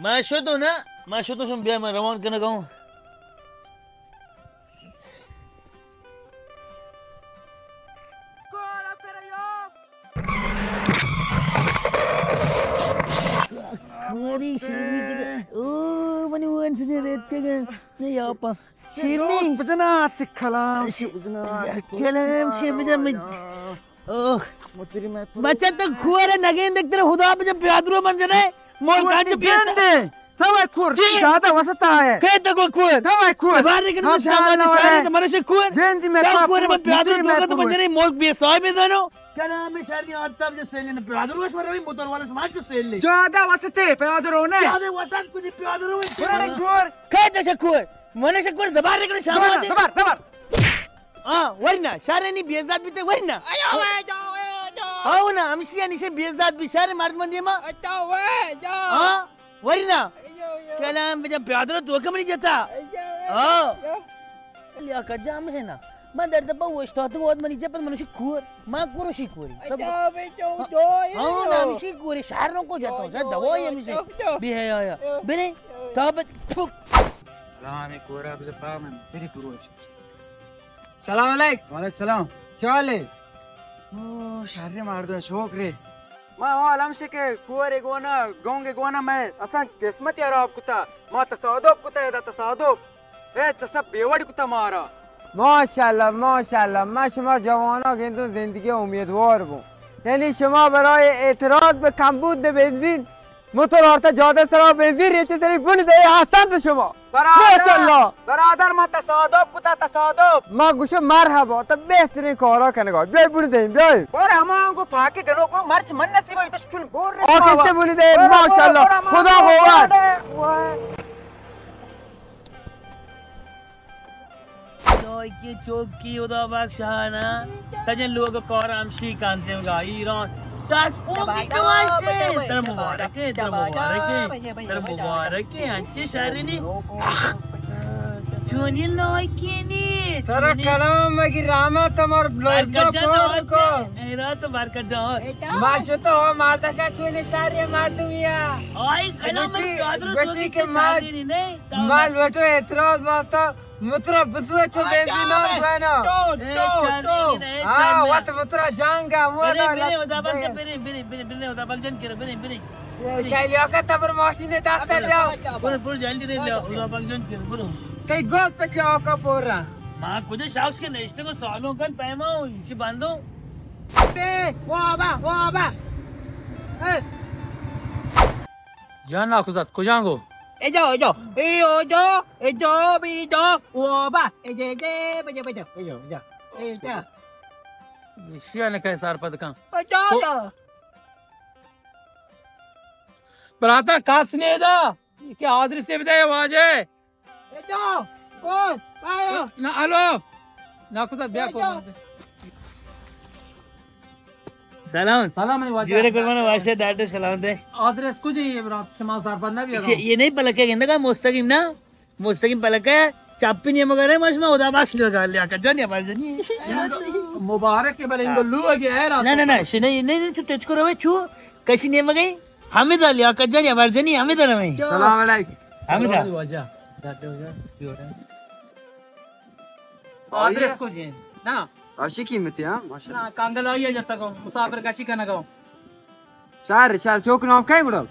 ما شتو نا، ما شتو شم بیا، ما روان کنگا ہوں۔ کوری شیرنی کجا؟ او، منی وان سجے ریت کے گئے۔ نہیں، آپ۔ شیرنی۔ بجنا تے کلام، شی-، بجنا تے کلام، شی بجن من۔ اوہ۔ متری میں بچہ تو کور نگین دیکھ تیرے خدا بجن پیادرو من جنے۔ مول کور کانچ پیسا۔ تو ہے کور، جی۔ زیادہ وسطا ہے۔ کہے تو کو کور۔ تو ہے کور۔ بار نکل ہم شام جاننا شاری ہے۔ تو منش کور۔ جن دی میں تو کور من پیادرو متری میں دوکا تو من کور۔ جنے مول بے صاحب دانو۔ کلام شرنی آتا بجے سیلے نہ پیادرو اش مروی موتور والا سماج تو سیلے۔ زیادہ وسطے پیادرو نے۔ زیادہ وسط کچھ پیادرو ہے۔ کور۔ کہے تو شکور۔ من شکور زبان رکھنے شام زبر، آتے۔ زبر، زبر۔ ہاں، ورنا، شارے نی بے عزت بیتے، ورنا۔ ایو، اے جاؤ، اے جاؤ۔ ہاں نا، ہمشی انیشے بے عزت بی شارے مرد من دیما۔ اچھا، وے جاؤ۔ ہاں، ورنا۔ ایو، ایو۔ کلام بجن پیادرو تو کمنی جتا۔ ایو، ایو، ہاں۔ ایو۔ لیاقت جان ہمشے نا۔ من در دبا وشتاتو واد منی جپت منوشی کور۔ ما کوروشی کوری۔ اچھا، بے جاؤ، ہاں۔ جاؤ، ہاں، ایو۔ نا ہمشی کوری، شہر نو کو جاتا، جاؤ، سر جاؤ، دوائی جاؤ، ہمشی۔ جاؤ، جاؤ۔ بے حیا۔ جاؤ۔ برے، تا بت، پھک۔ سلام کوڑا بز پا من تری کرو چی۔ سلام علیک۔ وعلیک سلام۔ چالے؟ او، شر مردم شوک رے۔ ما حال ہمشے کہ کوئے گونا، گونگے گونا میں اصلاً قسمت خراب کتا۔ ما تصادف کتا، ادا تصادف۔ اے چسا بے وڑ کتا مارا۔ ماشاءاللہ، ماشاءاللہ۔ ما شما جوانا گندوں زندگی امیدوار بوں۔ یعنی شما برای اعتراض به کمبود بنزین موتور آرتا جادہ سرا بنزین ریچے سری بن دے، احسن تو شما۔ برادر، ماشاءاللہ۔ برادر، ما تصادف کتا، تصادف۔ ما گوشو مرحبا، تو بہترین کارا کنگا۔ بیای بن دے، بیای۔ اور ہما کو پاکے گنو کو مرچ من نصیب ہے، تو چون بور رہے آ کستے بن دے، برو، برو، ماشاءاللہ۔ برو، خدا برو، قوت۔ برو۔ لوکی چوکی خدا بخشانا، سجن لوگ کار ہمشی کانتے گا ایران۔ دست پوکی تو واشے۔ تر مبارک ہے، تر مبارک ہے، تر مبارک ہے، انچے شرنی۔ چونی لوکی نی، ترا چونی۔ کلام مگی رحمت ہمار بلوزا برکت جان پور تو کو۔ اے رات برکت جان۔ ما شتو ہو ماتا کا چونی ساری مردمی ہے۔ آئی کلام بسی، مگی قادر تو بسی کی کہ ما شادی نہیں، نہیں۔ ما لوٹو اعتراض واسطہ مترا بزو چو بنزین نہ گوانا۔ تو، اے تو، چارلی تو۔ نے، ہاں، چارلی۔ وت مترا جانگا، برے، برے، خدا بخش، برے، برے، برے، برے، خدا بخش جان کرو، برے، برے۔ اے، کیا لیاقت تبر ماشین دست دیا۔ برے، برے، جلدی دے لیا، خدا بخش جان کرو، برے۔ کئی گوت پچے آقا پورا۔ ما کجا شخص کے نشتے کو سالوں کن پیما ہوں، اسی بندو۔ بے، وابا، وابا۔ اے۔ جان ناکوزات، کجانگو؟ ایجا، ایجا، ایجا، ایجا، ایجا، وابا، ایجا، ایجا، بجا، بجا، ایجا، ایجا، ایجا۔ ایشیا نے کہیں سر پد کن۔ ایجا، کو-، ایجا۔ براتا کس نے دا، کہ آدرس بدے واجہ۔ ایجا، او، آیا۔ نہ، الو۔ ناکوزات بیا کو۔ ایجا۔ سلام۔ سلام علیکم واجہ۔ جوڑے قربان واسطے ڈاکٹر سلام دے۔ آدرس کجا ہے برات؟ شما سرپد نہ بیا۔ یہ نہیں پلکے گندگا مستقیم نا؟ مستقیم پلکے چپی نہیں مگر ہے، ما شما خدا بخش لگا لیا کر جان یا بار جانی۔ مبارک ہے بلے انگو لو اگے ہے رات۔ نہ، نہ، نہ، شنے نہیں، نہیں، تو تجھ کو روے چو کشی نہیں مگئی۔ ہمیں دا لیا کر جان یا بار جانی، ہمیں دا روے۔ سلام علیکم۔ ہمیں دا۔ سلام علیکم واجہ۔ آدرس کجا ہے؟ نا۔ اشی قیمتی، ہاں، ماشاءاللہ۔ نا، کانگل آئی ہے جتا کو، مسافر کشی کنگا۔ شہر، شہر چوک نام کئے گڑا؟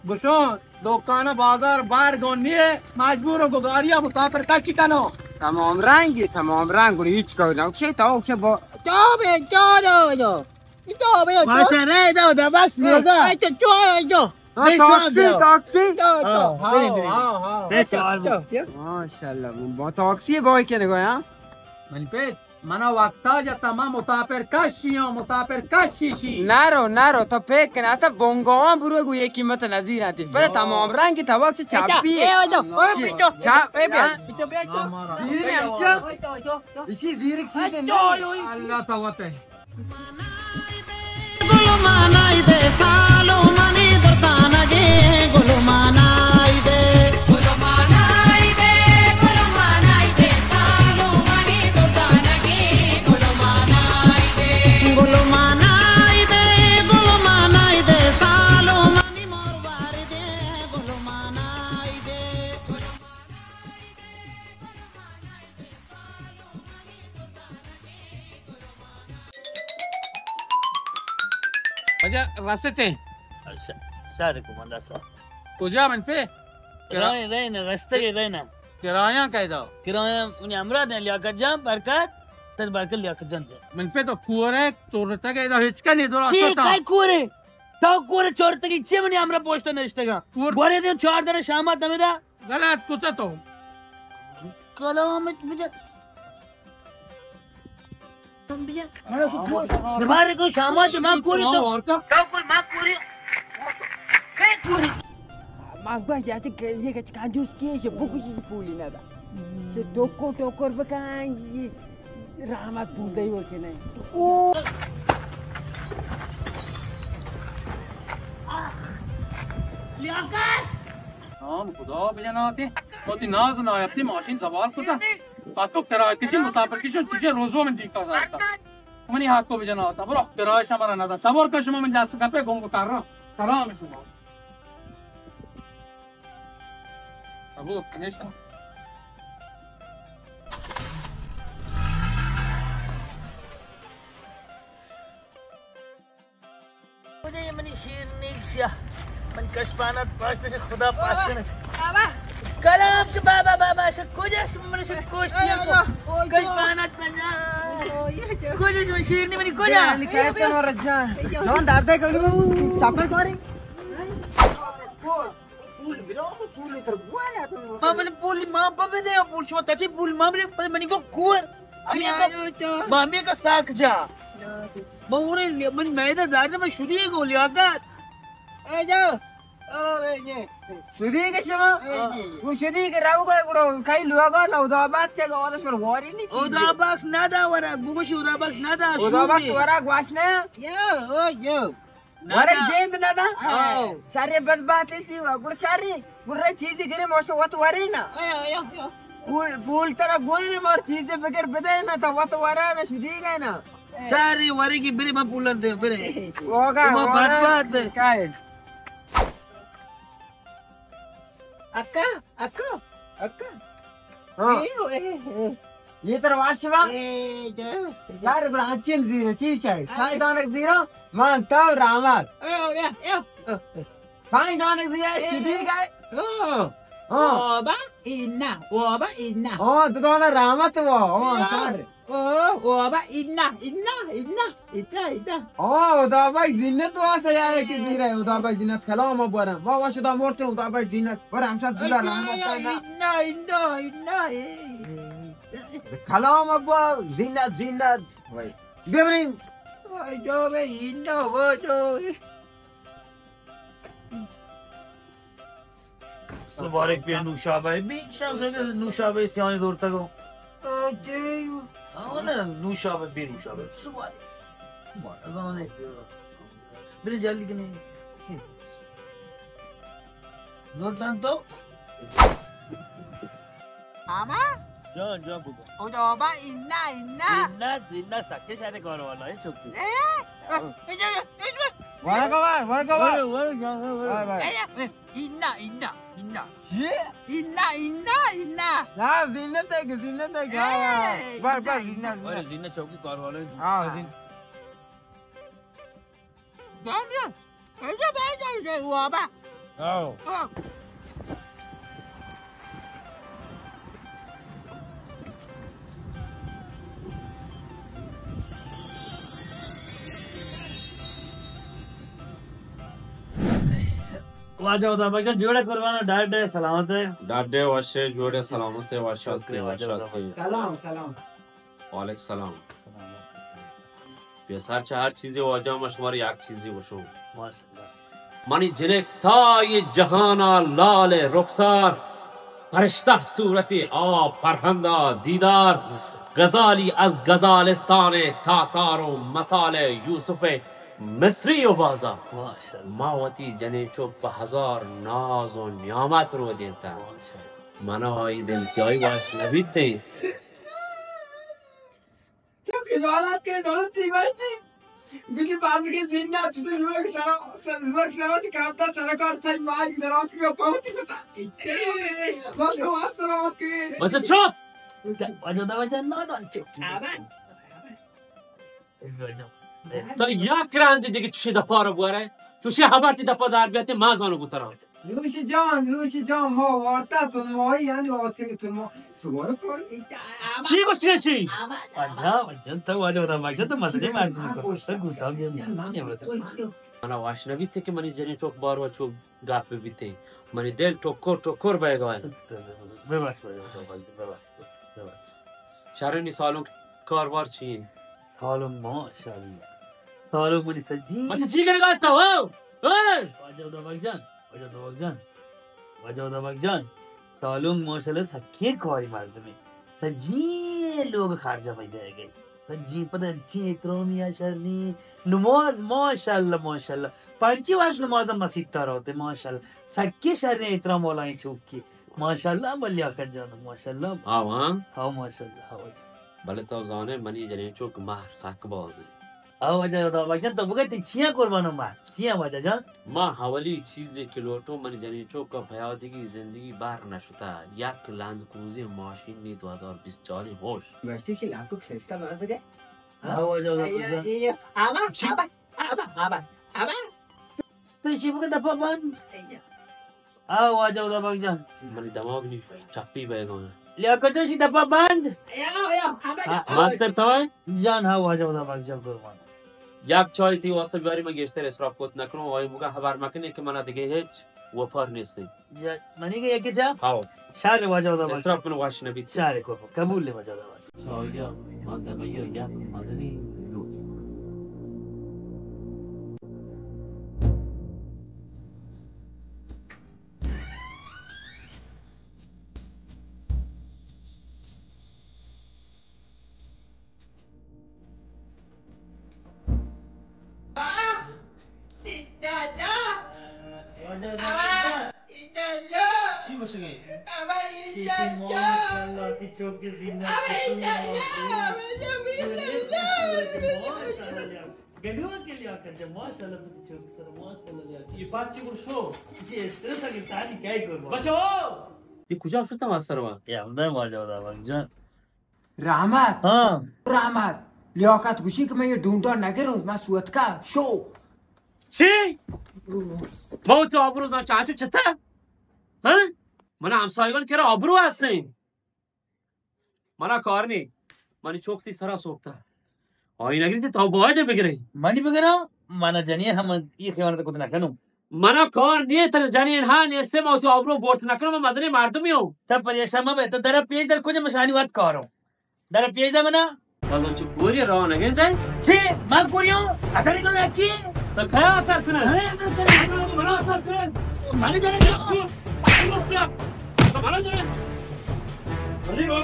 گوشو، دکان بازار بار گون نیے، مجبور ہو گاڑی مسافر کشی کنو۔ تمام رنگی، تمام رنگ گڑا ہیچ کار نہ، چے تو، چے با۔ تو بے، تو دو، دو۔ تو بے، تو۔ ماشاءاللہ، دو، دو، بخش دو، دو۔ اے تو، تو، دو۔ ہاں، بے سوال تاکسی، دو۔ تاکسی۔ ہاں، ہاں، بریں، بریں۔ ہاں، ہاں۔ بے سوال بو۔ ماشاءاللہ، با تاکسی بوائے کے نگو، ہاں؟ من پہ، منا وقتا جتا، ما مسافر کشی ہوں، مسافر کشی شی۔ نہ رو، نہ رو، تو پیک کن، اصلا بونگوان برو گو یہ قیمت نظیر آتی۔ پتہ تمام رنگ کی تواکسی چاپی ہے۔ اے، اے، اے، چاپ، اے، اے، ہاں؟ اے، اے، اے، اے، اے، اسی زیرک چیز ہے۔ اللہ تو وت ہے۔ گل مانائی دے سالو منی درتانگے، گل مانائی دے۔ گل مانائی دے، گل مانائی دے سالو منی درتانگے، گل مانائی دے۔ گل مانائی دے، گل مانائی دے سالو منی مور اچھا، رستے؟ اچھا، سارے کو مندا سا۔ کجا من پہ؟ کرا-، رائے، رائے نا، رستگے رائے نا۔ کرایاں کئے دا؟ کرایاں منی ہمراہ دیں لیاقت جان، برکت، تر برکت لیاقت جان دے۔ من پہ تو پورے چورتگے دا ہچ کا نہیں درا چی ستا۔ کئی کورے؟ تو کورے چورتگی چی منی ہمراہ پوشتا نشتگا؟ کور گورے دیں چار در شامات ہمیں دا۔ غلط کتا تو۔ کلام بجا۔ تم بیا۔ مارا سو کو-، دوبارہ کو شامات ما کوری تو۔ تو کوئی ما کوری۔ کئی کوری؟ ما گوشت یا تو کہ یہ کہ کنجوس کیش بکشی پولی ندا۔ چه ٹوکر ٹوکر بکن، یہ رحمت پول دئی ہو کہ نہیں۔ او۔ لیاقت! نام خدا بجناتے۔ وتی ناز نایبتی ماشین سوار کتا۔ پتو کرایہ کشی مسافر کشی چیزیں روزو من دیکھا کرتا۔ منی حق کو بجناتا۔ برو کرایہ شمارا ندا۔ صبر کن شما من دست کپے گنگ کر رہا۔ کرام شما۔ ابو، کنیشا۔ کجا یہ منی شیر نیک سیا؟ من کش پانات پاشت، خدا پاس کنے۔ بابا۔ کلام سے بابا، بابا سے کجا سے من سے کوشتی کو۔ کش پانات پنجا۔ کجا سے شیر نی منی کجا؟ جان دردے کلو چپل کاری۔ پول بلو تو پول تر بوانا تو۔ ما بلے پول ما ببے دے پول شما تچی پول ما بلے منی کو کور۔ امی کا، ما امی کا ساک جا۔ ما اورے من میدہ دار دے، من شدی کو لیاقت۔ اے جا۔ او اے جے۔ شدی کے شما؟ اے جے۔ وہ شدی کے راو کو گڑو کئی لوگا نہ ادا باکس سے کو آدش پر واری نہیں چیز۔ ادا باکس نہ دا ورا، بگوش ادا باکس نہ دا، ادا باکس ورا گواش نہ۔ یا، او یو۔ ورگ جند نہ دا؟ ہاں۔ شرے بدبخت سی وا، گڑ شرے، گڑ رے چیزی گرے موشو وت ورے نا۔ آیا، آیا، آیا۔ پول، پول ترا گوئے نے مار چیزے بگر بدے نا، تا وت ورا نا، شدی گئے نا۔ شرے ورگی برے من پولن دے، برے۔ ہوگا، تو ما ہوگا۔ بدبخت۔ کائے؟ اکا، اکا، اکا۔ ہاں۔ اے، اے، اے۔ یہ تر واشوا؟ اے، جا۔ یار، برا انچین زیرے، چی شاید؟ آ۔ سائے دانک زیرو، مان تو رامات۔ اے، اے، اے۔ پانچ دانک زیرے، اے۔ سیدھی گئے۔ او۔ ہاں۔ او با، اینا، او با، اینا۔ ہاں، تو دانا رامات وہ، ہاں، یا۔ سارے۔ او، او، ابا، اینا، اینا، اینا، ایتا، ایتا۔ او، ادا بای زینت واسه یا یکی زیره، ادا بای زینت کلام بورم۔ ما واش ادا مرتم، ادا بای زینت. بر همسر دولا رحمت اینا، اینا، اینا، اینا، اے۔ کلام با زینت، زینت. وای. ببرین. وای، جو به اینا، وای، جو. مبارک بی نوشابہ، بی شخص نوشابہ سیانی زورتگو۔ آو نا، نوشابہ، بی نوشابہ۔ مبارک۔ مبارک۔ برے جلدی کنے۔ زورتن تو۔ آما؟ جان، جان بگو۔ او جوابا اینا، اینا۔ اینا، زینا سکے شاید کار والا ہے چوکی۔ اے؟ اے، اے، اے، اے۔ ورگا وار، ورگا وار۔ ورگا، ورگا، ورگا۔ Bye, bye. اے، اے، اینا، اینا، اینا۔ چی؟ اینا، اینا، اینا۔ نا، زینت ہے کہ، زینت ہے کہ۔ اے، بر، بر، اینا، زینت، اینا۔ زینت۔ زینت چوکی کار والا ہے۔ ہاں، زینت۔ جان، جان۔ اے جو بے جو جو وابا۔ آؤ۔ ہاں۔ واجہ خدا بخش جوڑے قربان، ڈاڈے سلامت ہے۔ ڈاڈے وشے جوڑے سلامت ہے، وشات کے، وشات کے۔ سلام، سلام۔ وعلیکم سلام۔ پیسر چہ ہر چیزے واجہ، ما شمارا یک چیزے گوشوں۔ ماشاءاللہ۔ منی جنک تا یہ جہانا لال رخسار، فرشتہ صورت آ فرہندا دیدار، غزالی از غزالستان تاتار و مثال یوسف مصری و بازار۔ ماشاءاللہ۔ ما وتی جنین چو پہ ہزار ناز و نیامت رو دینتا۔ ماشاءاللہ۔ منا آئی دل سیاہی وش نبیتے۔ تو خجالت کے دولت سی واسطے۔ مجھے بعد کے زندہ چیزیں لوگ سرا، لوگ سرا سے کارتا سرکار سر ماج دراز کے پہنچی بتا۔ بس ہوا سرا کے۔ بس چپ۔ وجہ دا وجہ نہ دان چپ۔ تو یک رندے دگہ چوشیں دپا رو بورے، چوشیں ہبر تی دپا در بیاتے، ما زانو گو ترا۔ لوشی جان، لوشی جان، ما وارتا تون ماہی یعنی وقت کہ تون ما سوار پر ایتا۔ چی گوشی شی؟ اجا، اجا تو واجہ ہودا بخش جان، تو مزنیں مردم کو۔ تو گوتا گیا۔ منا وش نبیت کہ منی جنین چوک بار و چوک گپ بیتے۔ منی دل ٹکر ٹکر بیگا۔ ببخش، ببخش، ببخش۔ شرنی سالونک کاروبار چی انت؟ سالونک ماشاءاللہ۔ سالونک منی سجی۔ اچھا، چی کنگا تو، ہو؟ اے! واجہ ہودا بخش جان، واجہ ہودا بخش جان، واجہ ہودا بخش جان۔ سالونک ماشاءاللہ سکیں کاری مردمے۔ سجی لوگ خرجہ مئی دے گئی۔ سجی پدا چی احترامی ء شرنی۔ نماز ماشاءاللہ، ماشاءاللہ۔ پنچی وقت نماز مسیت تا روتے، ماشاءاللہ۔ سکیں شریں احترام والائیں چوکی۔ ماشاءاللہ، بلے لیاقت جان، ماشاءاللہ۔ ہاں، ہاں۔ ہاں، ماشاءاللہ، ہاں، واجہ۔ بلے تو زانے منی جنین چوک مہر سک باز انت۔ ہاں، واجہ ہودا بخش جان، تو بگہ تی چیاں قربانو مہر؟ چیاں واجہ جان؟ ما اولی چیزے کہ لوٹوں، منی جنین چوک ء پیادگی زندگی بہر نہ شتہ، یک لند کروزی ماشین نی دو ہزار بیست چاری ہوش۔ گوشتی کہ لاکو سسٹم آزگے۔ ہاں، واجہ ہودا بخش جان۔ آبا، آبا، آبا، آبا۔ تو شیبو کے دپا بند۔ آ واجہ ہودا بخش جان۔ منی دماغ نی چپی بیگا۔ لیاقت جان شی دپا بند۔ ماسٹر توائے؟ جان ہا واجہ ہودا بخش جان قربان۔ یک چائے تی واسطہ بیاری، من گیشتر اسراف کت نکنوں، آئی مگا خبر مکنے کہ منا دگہ ہچ وپار نیستی۔ منی کہ یکی چا؟ ہاو۔ شر واجہ ہودا بخش۔ اسراف من وش نبیت۔ شر کو قبول لے واجہ ہودا بخش۔ چایا ما دمیا یک مزنی لوٹ۔ چی گوشگے؟ شیشی ماشاءاللہ، تی چوک زینت، ماشاءاللہ۔ گنوک لیاقت جان، ماشاءاللہ، تی چوک سر، ماشاءاللہ لیاقت۔ یہ پارچی گوشو۔ یہ استرس اگر تانی کئی کروا۔ بچو! یہ کجا شتا ماسٹر وا؟ یہ ہمدا واجہ ہودا بخش جان۔ رحمت۔ ہاں۔ رحمت۔ لیاقت گوشی کہ من یہ ڈونڈا نگروں، من سوتکا شو۔ چی؟ موت آبروز نا چاچو چتا؟ ہاں؟ منا ہمسایگان کرا آبرو ہستیں۔ منا کار نی۔ منی چوک تی سرا سوکتا۔ آئی نگری تی تو باید بگرے۔ منی بگرا؟ منا جنی ہم یہ خیانت کت نکنوں۔ منا کار نیے، تر جنین ہا نیستے، ما تو آبرو برت نکنوں، من مزنیں مردمی ہوں۔ تا پریشان مبے، تو در پیش در کجا مشانی وت کاروں۔ در پیش در منا۔ تو چی کوری را نگندے؟ چی؟ من کوری ہوں؟ اتری کنو یکی؟ تو کیا اثر کنه؟ ارے اثر کنه۔ منا اثر کنه۔ من جنین تو۔ تو منا جنین۔ ارے رو